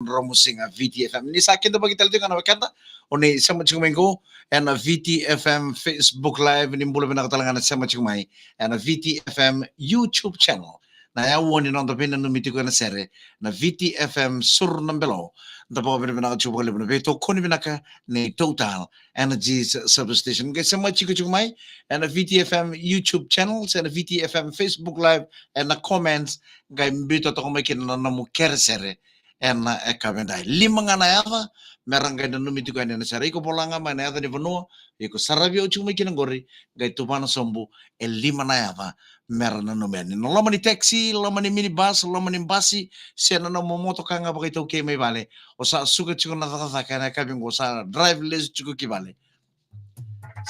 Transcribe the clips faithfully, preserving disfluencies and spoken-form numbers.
Romusiga, V T F M. Ni sa kidavaki tale tiko ga na wekada, o ni sema tiko mai qo ena V T F M Facebook Live, ni bula vinaka tale ga na sema tiko mai ena V T F M YouTube channel. Na yaua ni noda veinanumi tiko ena sere na V T F M Suru na Belo. Da vakavinavinaka tiko vakalevu na veitokoni vinaka ni Total Energies Service Station. Qai sema tiko tiko mai ena V T F M YouTube channel, se na V T F M Facebook Live, ena comments, qai biuta toka mai kina na nomu keresere ena yakavi edai. Lima ga na yaca me ra qai nanumi tiko yani ena sere. Iko vola ga mai na yaca ni vanua iko saravi au tiko mai kina qori, qai tuvana sobu e lima na yaca me ra nanumi yani. Na loma ni taxi, loma ni minibus, loma ni basi, se na nomu motoka ga vakaitaukei mai vale, o sa suka tiko na cakacaka ena yakavi qo, sa drive less tiko ki vale.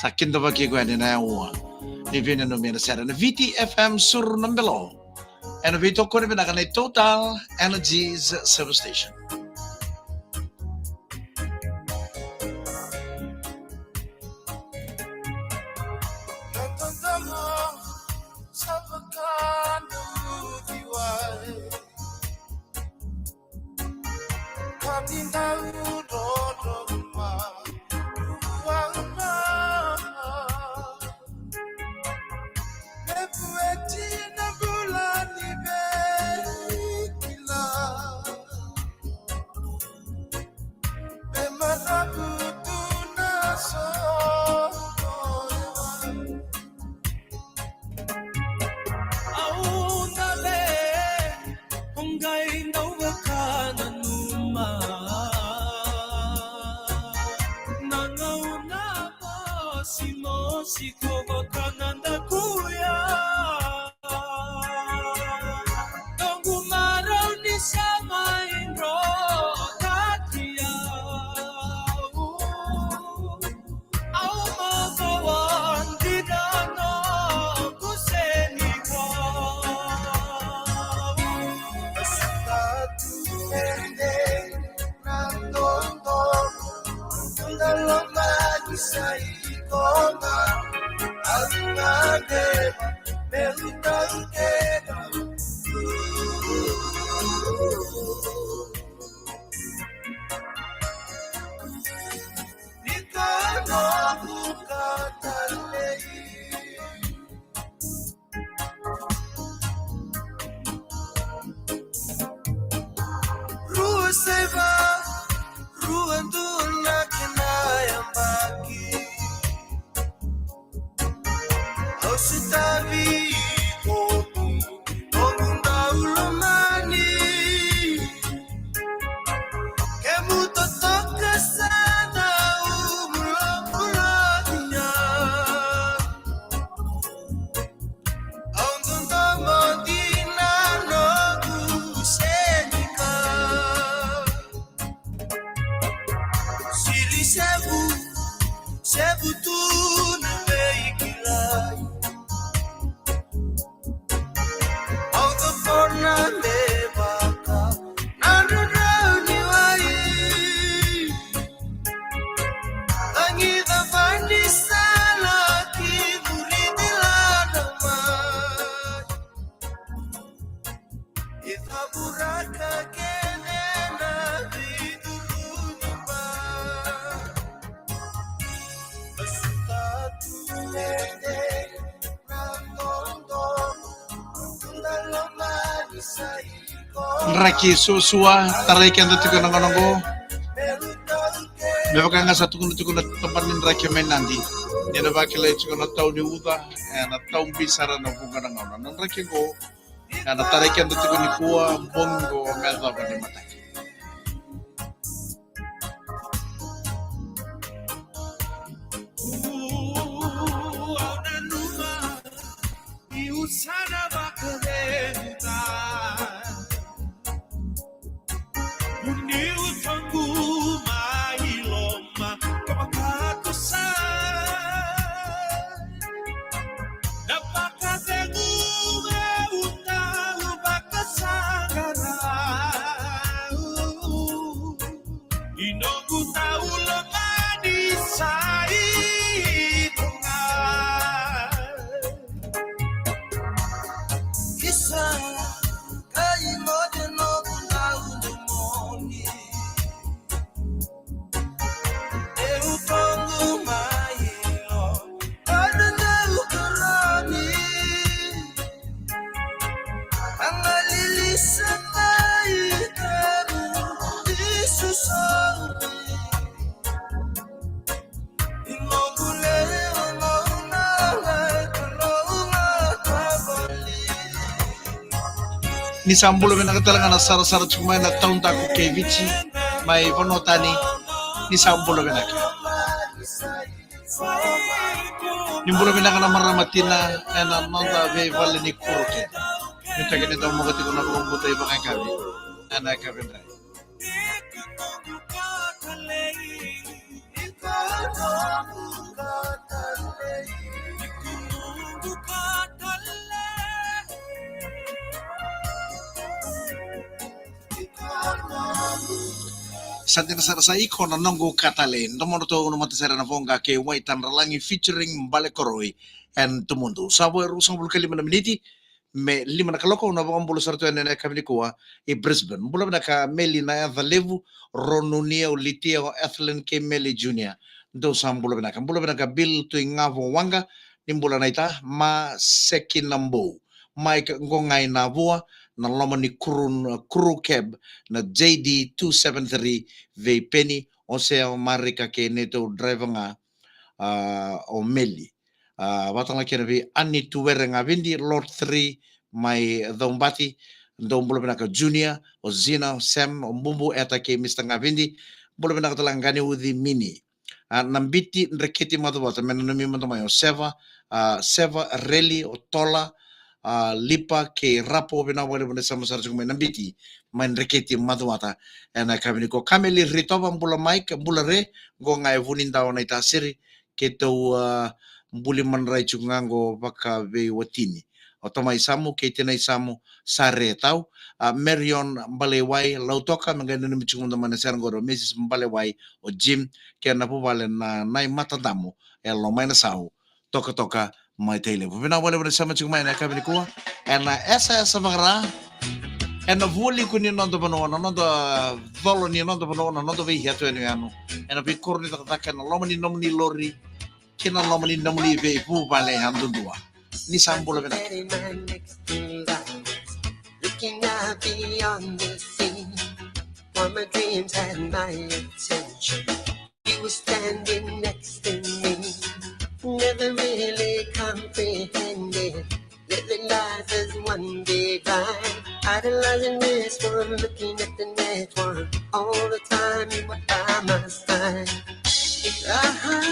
Sa kidavaki iko yani na yaua ni veinanumi ena sere na V T F M Suru na Belo, ena veitokoni vinaka ni Total Energies Service Station. Au dale, o qai dau vakananuma. Na gauna mosimosi ko vakanadakuya. Noqu marau ni sa mai drokati au. Au makawa dina noqu senikau. Sa tu ende na dodonu, na lomani sa i koma. Au na deva, meu tau keda. Au sa tavi kopi, noqu dau lomani. Kemu totoka sa na umu lomani ya. Au dodonu dina noqu senikau. Sili sevu, sevu tu na veikilai. Au dodonu me vaka na draudrau ni wai. Lagi cava ni sala ki muri dila na mai. E vavuraka kece na viduru ni ba. Sutatu ede na dodo, na lomani sa i ko. Draki suasua, tarai keda tiko na gauna qo. Me vaka ga sa tukuna tiko na tabana ni draki mai Nadi, ni na vakilai tiko na tau ni uca, e na tau bi sara na vuqa na gauna. Na draki qo, e na tarai keda tiko nikua, bogi qo me yacova ni mataka. Au nanuma ni u sa na vakalevu ca. Ni u taqu mai loma, ko vakatusa. Na vakacegu e u tau vakasaqara. I noqu tau lomani sa i koga. Isa, kai mode noqu tau domoni. Ni sa bula vinaka tale ga na sarasara tiko mai na taudaku kei Viti mai vanua tani. Ni sa bula vinaka. Ni bula vinaka na marama tina ena noda veivale ni kuro kece. Ni taki ni dau moka tiko na vakabauta ivakayakavi ena yakavi drai. Sa dina sara sa iko na noqu ka talei. Domodratou na matasere na voqa kei Waitadralagi featuring Bale Koroi and Tumudu. Sa vo e ruasagavulu ka lima na miniti me lima na kaloko, na vakabula sara tu yani ena yakavi nikua i Brisbane. Bula vinaka Meli na yaca levu, Ronunia o Litia o Ethelyn kei Meli Junior. Dou sa bula vinaka. Bula vinaka Bill Tui Gavo Waqa, ni bula naita, ma Seki na Bou. Mike Gogai na Vua, na loma ni Kuru, Kuru Cab, na J D two seven three, vei Peni, Osea, Marika kei neitou driver ga, a, o Meli. A, vata ga kina vei Ani Tuwere Gavidi, Lot three, mai Caubati, dou bula vinaka Junior, o Zina, o Sam, o Bubu, Eta kei Mister Gavidi, bula vinaka tale ga ni Uci Mini. A, Nabiti Dreketi Macuata, me nanumi mada mai o Seva, a, Seva, Reli, o Tola, a, Lipa kei Rapo, vinaka vakalevu na sema sara tiko mai Nabiti, mai Dreketi Macuata, ena yakavi nikua. Kameli Ritova, bula Mike, bula Re, qo ga e Vunidawa na itasiri, keitou, a, buli madrai tiko ga qo vakaveiwatini. O tamai Samu kei tinai Samu sa re tau, a, Marion Balewai Lautoka, me qai nanumi tiko mada mai na sere qori o Missus Balewai, o Jim, kei na vuvale na Nai Matadamu, e Lomainasau, Tokatoka, mai Tailevu. Vinaka vakalevu na sema tiko mai ena yakavi nikua, ena yasayasa vakara, ena vualiku ni noda vanua, na noda colo ni noda vanua, na noda veiyatu yanuyanu, ena veikoro ni cakacaka, ena loma ni nomuni lori, kei na loma ni nomuni veivuvale yadudua. Ni sa bula vinaka. Looking out beyond the sea, while my dreams had my attention. You were standing next to me, never really comprehended. Living life as one big lie. Idolizing this one, looking at the next one. All the time you were by my side. Ah, ah, ah.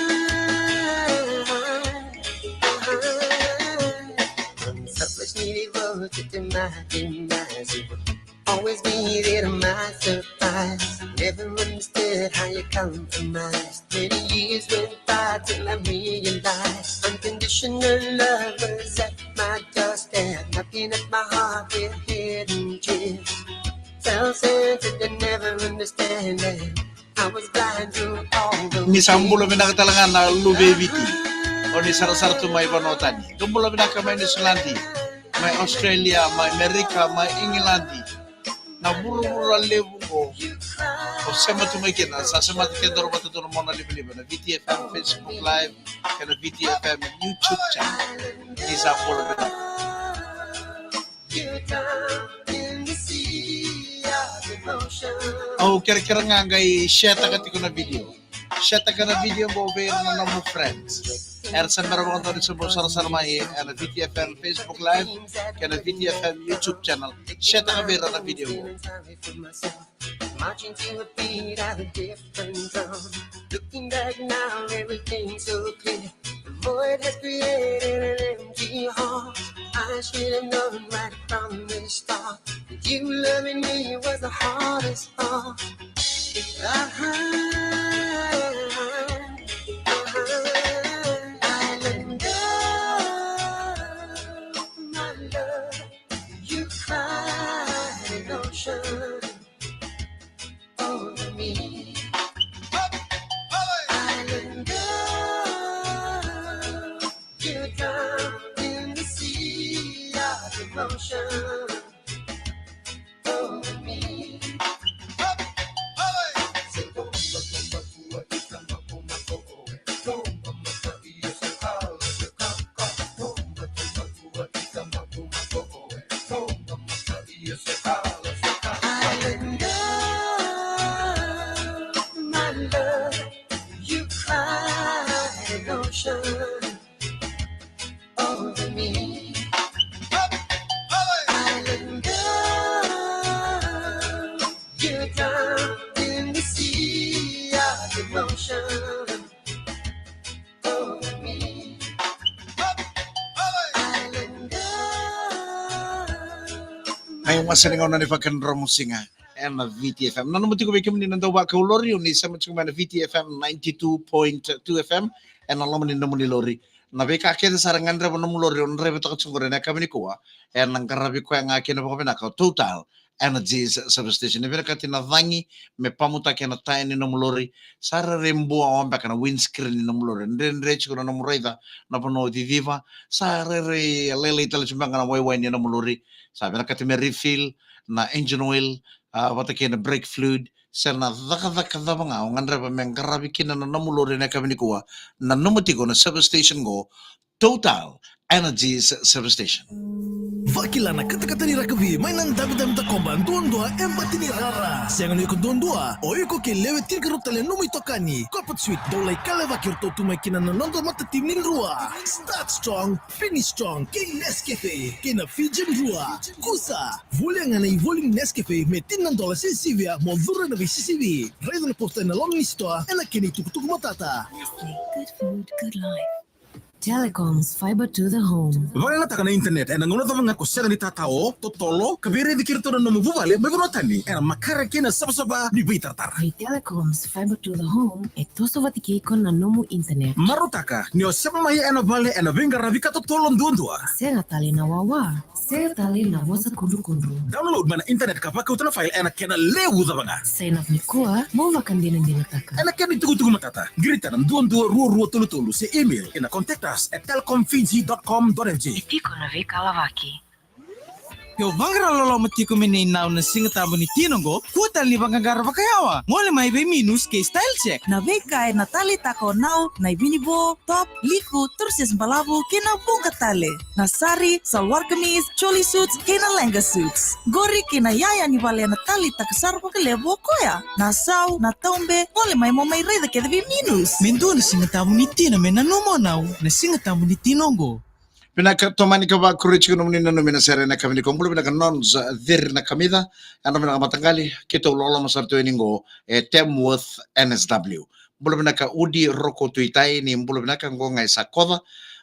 I'm selfishly devoted to my demise. You would always be there to my surprise. Never understood how you compromised. Many years went by till I realized unconditional love was at my doorstep, knocking at my heart with hidden gifts. Felt centered and never understanding. I was blind to all the Ni sa bula vinaka tale ga na luve i Viti. O ni sarasara tu mai vanua tani. Dou bula vinaka mai Niusiladi, mai Australia, mai Amerika, mai Igiladi. Na vuravura levu qo o sema tu mai kina, sa semati kedaru vata tu na monalivaliva na V T F M Facebook Live kei na V T F M YouTube channel. Ni sa bula vinaka. Au kerekere ga qai share-taka tiko na video. Share-taka na video qo vei ira na nomu friends. Era sa bera vakadua ni sa bau sarasara mai ena V T F M Facebook Live kei na V T F M YouTube channel. Share-taka vei ira na video qo. Marching to a beat of a different drum. Looking back now, everything's so clear. The void has created an empty heart. I should have known right from the start that you loving me was the hardest part. Ah, ah, ah, I let go, my love. You cried an ocean over me. I let go. You drowned in the sea of emotion over me. Wasani gauna ni vakadromu siga ena V T F M. Na nomu tiko vei kemuni na dau vakau lori, o ni sema tiko mai na V T F M ninety-two point two F M ena loma ni nomuni lori. Na veika kece sara gadreva nomu lori o draivataka tiko qori ena yakavi nikua, ena qaravi koya ga kina vakavinaka o Total Energies Service Station. E vinakati na cagi me pamutaki ena taya ni nomu lori. Sa rairai bua o beka na windscreen ni nomu lori, dredre tiko na nomu raica na vanua o ciciva. Sa rairai lailai tale tiko beka na waiwai ni nomu lori. Sa vinakati me refill na engine oil, a, vata kei na brake fluid, se na cakacaka cava ga o gadreva me qaravi kina na nomu lori ena yakavi nikua. Nanuma tiko na service station qo, Total Energies Service Station. Vakila na katakata ni rakavi mai na davidavitakoba duadua e Batinirara. Sega ni o iko duadua, o iko kei lewe tinikarua tale nomu itokani. Corporate Suite, dau lai kalevaki iratou tu mai kina na noda matatimi ni Drua. Start strong, finish strong, kei Nescafe, kei na Fijian Drua. Kusa, volia ga na ivoli ni Nescafe me tini na dola se sivia mo curu ena veisisivi. Raica na poster ena loma ni sitoa ena kena itukutuku matata. Nestle, good food, good life. Telecom's fiber to the home. Vakayagataka na internet ena gauna cava ga ko sega ni tatao, totolo, ka veiraici kei iratou na nomu vuvale mai vanua tani ena makare kei na savasava ni veitaratara. Vei Telecom's fiber to the home, e toso vata kei iko na nomu internet. Marautaka ni o sema mai ena vale ena veiqaravi ka totolo duadua. Sega tale na wawa, sega tale na vosa kudrukudru. Download mai na internet ka vakauta na file ena kena levu cava ga. Sign up nikua, mo vakadinadinataka. Ena kena itukutuku matata, qirita na dua dua rua rua tolu tolu se email ena contact us at telecom fiji dot com dot F J. E tiko na veika lavaki. Ke o vaqara loloma tiko me nei nau na Siga Tabu ni tina oqo, kua tale ni vaqaqara vakayawa. Gole mai vei Minus kei Style Check. Na veika ena taleitaka o nau, na ivinivo, top, liku, torosis balavu kei na vuqa tale. Na sari, salwar kameez, choli suits kei na lehenga suits. Qori kei na iyaya ni vale ena taleitaka sara vakalevu o koya. Na sau, na taube, gole mai mo mai raica kece vei Minus. Me dua na Siga Tabu ni tina me nanuma o nau, na Siga Tabu ni tina oqo. Vinaka, tomani ka vakuri tiko nomuni nanumi na sere ena yakavi nikua. Bula vinaka Nons, uh, Ciri na Kamica, yadra vinaka mataqali, keitou loloma sara tu yani qo e Tamworth N S W. Bula vinaka Udi Roko Tuitai, ni bula vinaka, qo ga e Sakoca.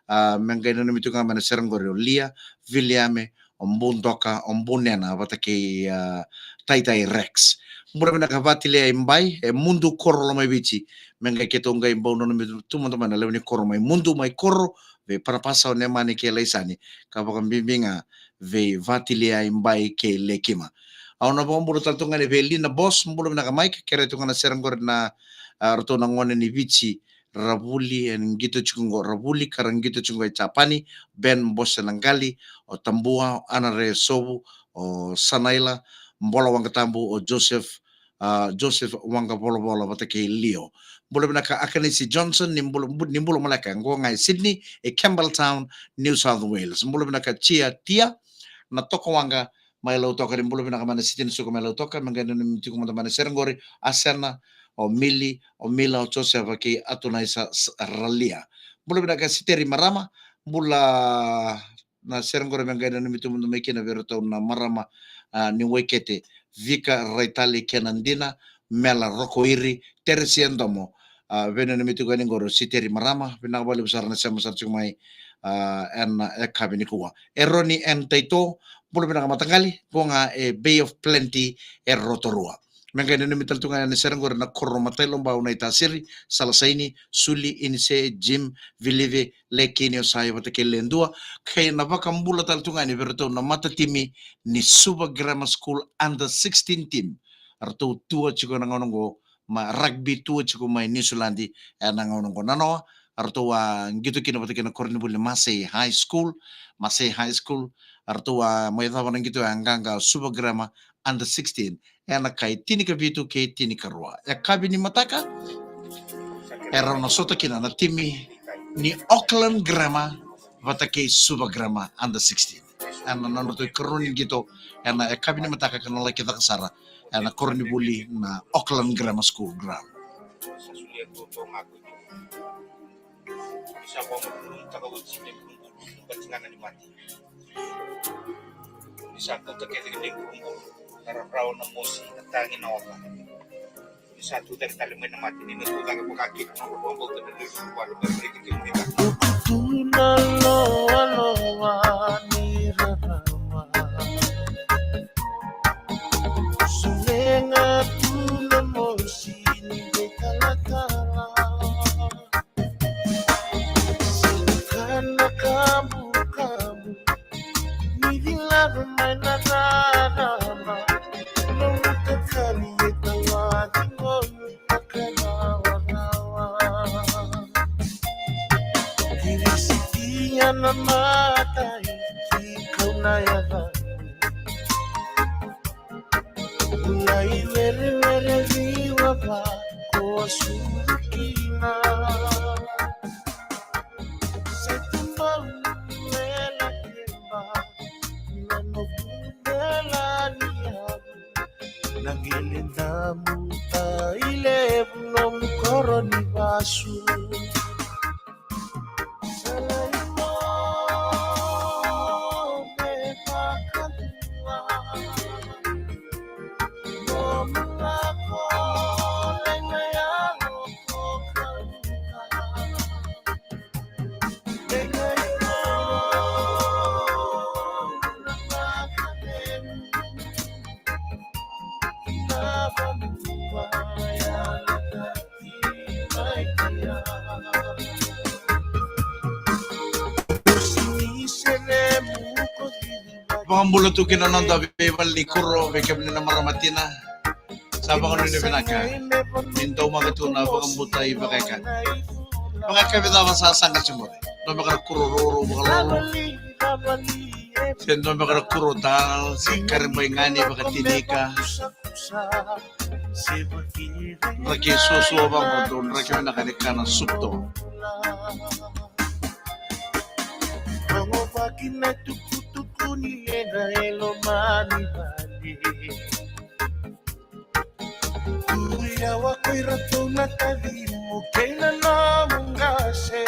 A, me qai nanumi tu ga mai na sere qori o Lia, Viliame, o Budoka, o Bunena, vata kei, a, Taitai Rex. Bula vinaka Vatilia i Bai, e Mudu Koro Lomaiviti. Me qai keitou qai bau nanumi tu mada mai na lewe ni koro mai Mudu mai Koro, vei Parapasa, o Nemani kei Laisani, ka vakabibi ga vei Vatilia i Bai kei Lekima. Au na vakabula tale tu ga ni vei Lina Boss, bula vinaka Mike, kere tu ga na sere qori na, a, ratou na gone ni Viti, Ravuli, e qito tiko qo, Ravuli ka ra qito tiko qo e Japani, Ben Bose na Qali, o Tabua, o Anare Sovu, o Sanaila, Bola Waqatabu, o Joseph, a, Joseph Waqavola vata kei Lio. Bula vinaka Akanisi Johnson, ni bula, bu-, ni bula maleka, qo ga e Sydney, e Campbelltown, New South Wales. Bula vinaka Tia Tia, na Tokawaqa, mai Lautoka, ni bula vinaka mai na Sydney Suka mai Lautoka, me qai nanumi tiko mada mai na sere qori, Asena, o Mili, o Mila, o Josefa kei Atunaisa S-, Ralia. Bula vinaka Siteri Marama, bula na sere qori me qai nanumi tu mada mai kina vei iratou na marama, a, ni Waikete, Vika Raitali kei na Dina, Mela Rokoiri, Teresia Domo, a, veinanumi tiko yani qori o Siteri Marama, vinaka vakalevu sara na sema sara tiko mai, a, ena yakavi nikua. Eroni N Taito, bula vinaka mataqali, qo ga e Bay of Plenty e Rotorua. Me qai nanumi tale tu ga ena sere qori na koro Matailobau, Naitasiri, Salasaini, Suli, Inise, Jim, Vilivi, Lekini, Osai vata kei Ledua. Kei na vakabula tale tu ga ni vei iratou na matatimi ni Suva Grammar School under sixteen team. Ratou tua tiko ena gauna qo, ma rugby tua tiko mai Niusiladi ena gauna qo. Nanoa, ratou a qito kina vata kei na koronivuli Masae High School, Masae High School, ratou a mai cava na qito e qaqa Suva Grammar under sixteen. Ena kai tinikavitu kei tinikarua. Yakavi ni mataka, e rau na sota kina na timi ni Auckland Grammar vata kei Suva Grammar under sixteen. Ena nodratou ikarua ni qito ena yakavi ni mataka ka na laki caka sara ena koronivuli na Auckland Grammar School ground. Ni sa kauta kece ki na ibulubulu na rarawa, na mosi, na tagi, na oca. Ni sa tucake tale mai na mate, ni na tucake vakakina na nodra vakabauta na lewe ni vuvale mai Amerika kei Amerika. Ukutu na lowalowa ni rarawa. Na matai, tikau na yavani. Ulai werewere viwa va ko suru kina. Se tu mau ela kemba na novu bela ni yavu. Na qele damu tai levu nomu koro ni vasu. Vakabula tu kina na noda veivale ni kuro, vei kemuni na marama tina. Sa vakanuinui vinaka ni daumaka tu na vakabauta ivakayakavi. Vakayakavi cava sa saga tiko qori? Dua beka na kuro rourou vakalolo, se dua beka na kuro ta se kare bai gani vakatinika. Draki suasua vaqo, dou draki vinaka ni kana supu. Rogovaki na tukutuku ni lena e loma ni vale. Turu yawa ko iratou na kacimu kei na nomu qase.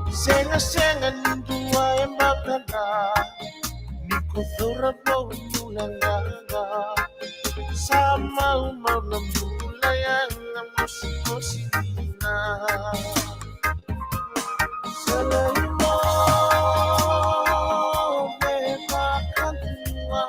Segasega ni dua e bau tala ni ko cauravou bula qaqa. Sa maumau na bula yaga mosimosi dina. Sa lai mo me vakadua.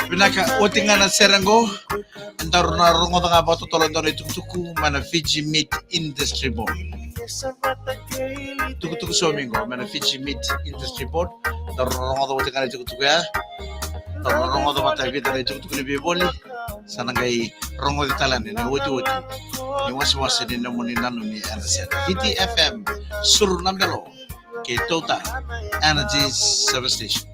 Vinaka, oti ga na sere qo. Daru na rogoca ga vakatotolo e dua na itukutuku mai na Fiji Meat Industry Board. Tukutuku saumi qo mai na Fiji Meat Industry Board. Daru na rogoca vata ga na itukutuku ya. Daru na rogoca vata e vica na itukutuku ni veivoli. Sa na qai rogoci tale yani na iotioti ni wasewase ni nomuni nanumi ena sere. Viti F M, Suru na Belo kei Total Energies Service Station.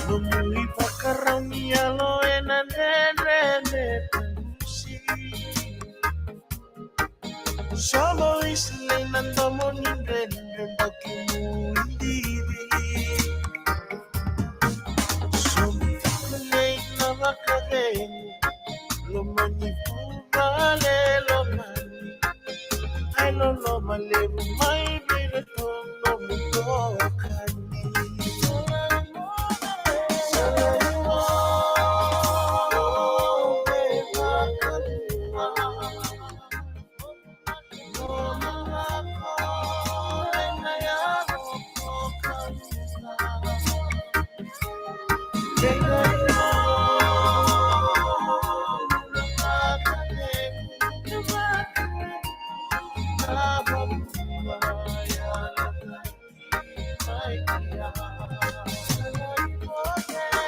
Nomu ivakarau ni yalo ena dredre me tagusi. Sobo isele na domo ni dredre baki muidiri. Somi takunei na vakacegu lomani vuvale lomani. Ai loloma levu mai vei iratou nomu itokani.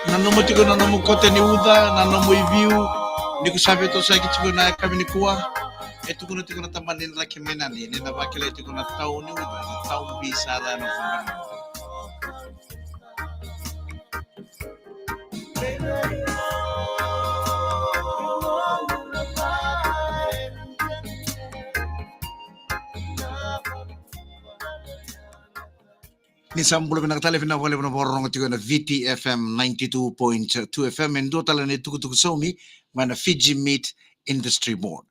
Na nomu tiko, na nomu kote ni uca, na nomu iviu, ni ko sa veitosoyaki tiko na yakavi nikua. E tukuna tiko na tabana ni Draki Mainani ni na vakilai tiko na tau ni uca, na tau bi sara na fanga. Ni sa bula vinaka tale, vinaka vakalevu na vakarorogo tiko ena V T F M ninety-two point two F M, e dua tale na itukutuku saumi mai na Fiji Meat Industry Board.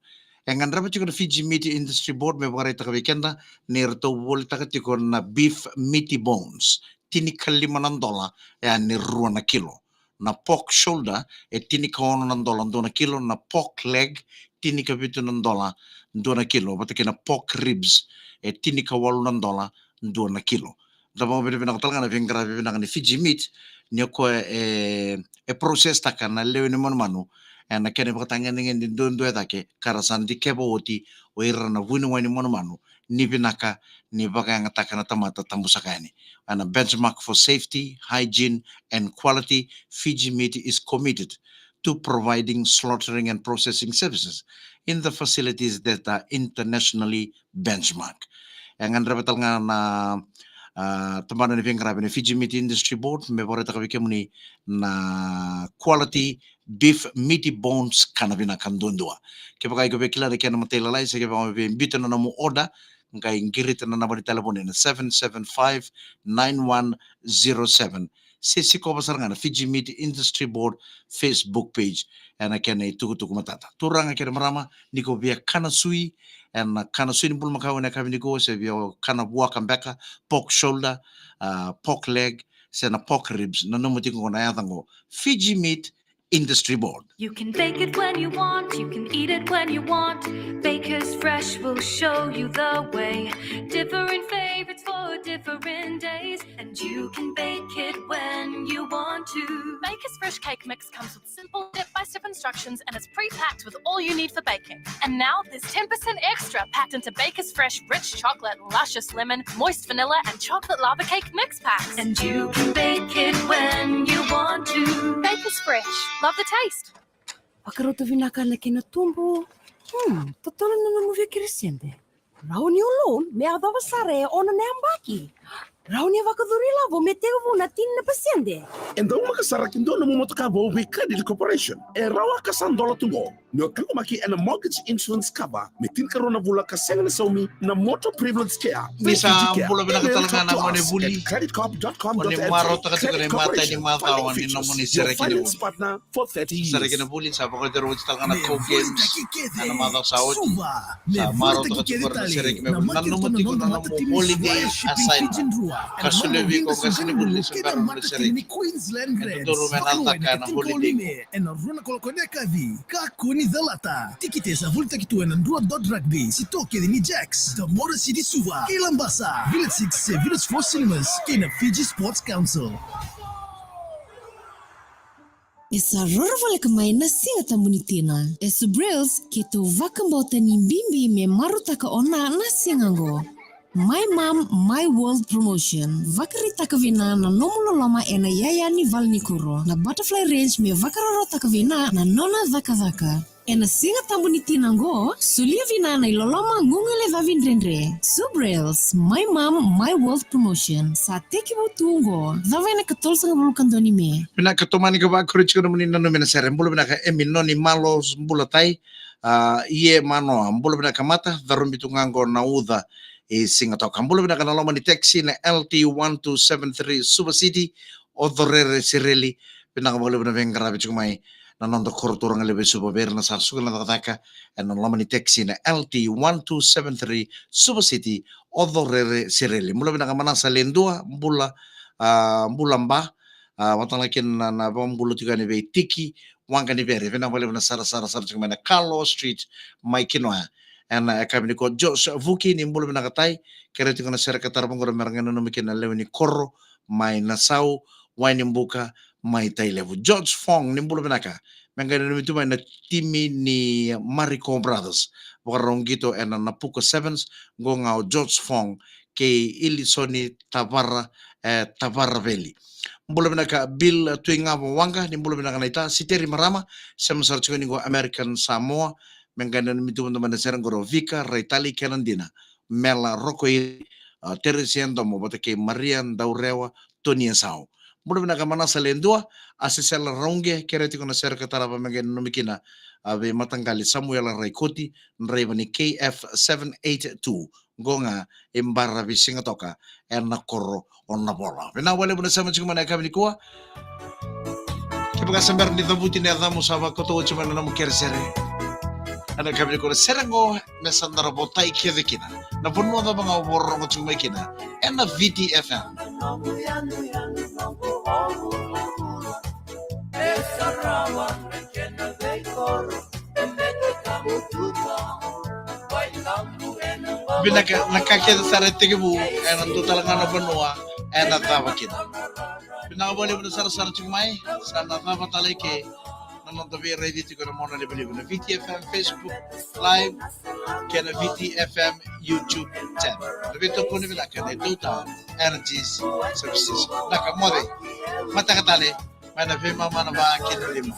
E gadreva tiko na Fiji Meat Industry Board me vakaraitaka vei keda ni ratou volitaka tiko na beef meaty bones, tinikalima na dola, e a ni rua na kilo. Na pork shoulder e tinikaono na dola dua na kilo, na pork leg tinikavitu na dola dua na kilo, vata kei na pork ribs e tinikawalu na dola dua na kilo. Da vakavinavinaka tale ga na veiqaravi vinaka ni Fiji Meat, ni o koya e, e process taka na lewe ni manumanu ena kena ivakatagedegede duadua e cake ka ra sa dikeva oti o ira na vuniwai ni manumanu ni vinaka ni vakayagataka na tamata tabu saka yani. Ena benchmark for safety, hygiene and quality, Fiji Meat is committed to providing slaughtering and processing services in the facilities that are internationally benchmark. E gadreva tale ga na, ah, tabana ni veiqaravi na Fiji Meat Industry Board me vakaraitaka vei kemuni na quality beef meaty bones ka na vinaka duadua. Kevaka iko via kila na kena matailalai se kevaka o via biuta na nomu order, qai qirita na naba ni talevoni na seven seven five nine one zero seven. Se sikova sara ga na Fiji Meat Industry Board Facebook page ena kena itukutuku matata. Turaga kei na marama, ni ko via kana sui, ena kana sui ni bulumakau ena yakavi nikua, se via kana vuaka beka, pork shoulder, ah, pork leg, se na pork ribs, nanuma tiko qo na yaca qo, Fiji Meat Industry Board. You can bake it when you want, you can eat it when you want. Baker's Fresh will show you the way. Different favorites for different days, and you can bake it when you want to. Baker's Fresh cake mix comes with simple step-by-step instructions and is pre-packed with all you need for baking. And now there's ten percent extra packed into Baker's Fresh rich chocolate, luscious lemon, moist vanilla, and chocolate lava cake mix packs. And you can bake it when you want to. Baker's Fresh. Love the taste. Vakarauta vinaka na kena tubu. Hmm, totolo na nomu via kere sede. Rawa ni o loan me yacova sara e ono na yabaki. Rawa ni vakacuru ilavo me tekivu na tini na pasede. E daumaka sara ki dua nomu motoka vou vei Credit Corporation. E rawa ka sa dola tu qo. Ni o taqomaki ena mortgage insurance cover me tinikarua na vula ka sega ni saumi na Motor Privilege Care. Ni sa bula vinaka tale ga na gone vuli. Credit Corp dot com dot F J. Ni marautaka tiko na imatai ni macawa ni nomuni sere kina vuli. Sere kina vuli sa vakatero oti tale ga na Coke Games. Ena macawa sa oti. Sa marautaka tiko na sere kina vuli. Nanuma tiko na nomu holiday assignment. Ka solia vei iko qase ni vuli se bera na sere kina. E dodonu me na caka ena holiday. Ena rua na kaloko ena yakavi. Kakua ni calata. Tikite sa volitaki tu ena Drua dot Rugby, sitoa kece ni Jacks, Tamora City Suva, kei Labasa, Village Six se Village Four Cinemas, kei na Fiji Sports Council. E sa roro voleka mai na Siga Tabu ni Tina. E Subrails, keitou vakabauta ni bibi me marautaka o Na na siga oqo. My Mom, My World Promotion. Vakaraitaka vina na nomu loloma ena yaya ni valenikuro. Na Butterfly Range me vakarautaka vina na nona cakacaka. Ena Siga Tabu ni Tina oqo, solia vina na iloloma gugulecavi dredre. Subrails, My Mom, My World Promotion. Sa tekivu tu oqo. Cava ena ikatolusagavulu ka dua ni Me. Vinaka tomani ka vakuri tiko nomuni nanumi na sere. Bula vinaka Emi Noni Malos, bula tai. Ah, Ie Manoa, bula vinaka Mata, carubi tu ga qo na uca i Sigatoka. Bula vinaka na loma ni taxi na L T one two seven three Suva City, o Corere Sireli. Vinaka vakalevu na veiqaravi tiko mai na noda koro turaga levu e Suva vei ira na sa suka na cakacaka ena loma ni taxi na L T one two seven three Suva City, o Corere Sireli. Bula vinaka Manasa Ledua, bula, ah, bula ba, ah, vata ga kina na, na vakabula tiko yani vei Tiki Waqa ni Vere, vinaka vakalevu na sarasara sara tiko mai na Carlo Street mai Kinoya. Ena yakavi nikua Josh Vuki, ni bula vinaka tai, kere tiko na sere ka tarava qori me ra qai nanumi kina na lewe ni koro mai Nasau, Wainibuka mai Tailevu. George Fong, ni bula vinaka, me qai nanumi tu mai na timi ni Mariko Brothers, vakarau qito ena Napuka Sevens, qo ga o George Fong kei Ilisoni Tavara, e, Tavaraveli. Bula vinaka Bill Tuigavo Waqa, ni bula vinaka naita, Siteri Marama, sema sara tiko ni qo American Samoa, me qai nanumi tu mada mai na sere qori o Vika Raitali kei na dina, Mela Rokoiri, a, Teresia Domo vata kei Maria Daurewa Tonia Sau. Bula vinaka Manasa Ledua, a Sesela Rauqe, kere tiko na sere ka tarava me qai nanumi kina a veimataqali Samuela Raikoti, draiva ni K F seven eight two, qo ga e Baravi Sigatoka, ena koro o Navola. Vinaka vakalevu na sema tiko mai na yakavi nikua. Kevaka sa bera ni cavuti na yacamu sa vakauta oti mai na nomu keresere. Ena yakavi nikua na sere qo me sa dara votai kece kina. Na vanua cava ga o vakarorogo tiko mai kina ena Viti F M. Vinaka, na ka kece sara e tekivu ena dua tale ga na vanua, ena cava kina. Vinaka vakalevu na sarasara tiko mai, sa na cava tale ke na noda veiraici tiko na mona livaliva na V T F M Facebook Live kei na V T F M YouTube channel. Na veitokoni vinaka na Total Energies Services. Vinaka moce, mataka tale mai na veimama na va kei na lima.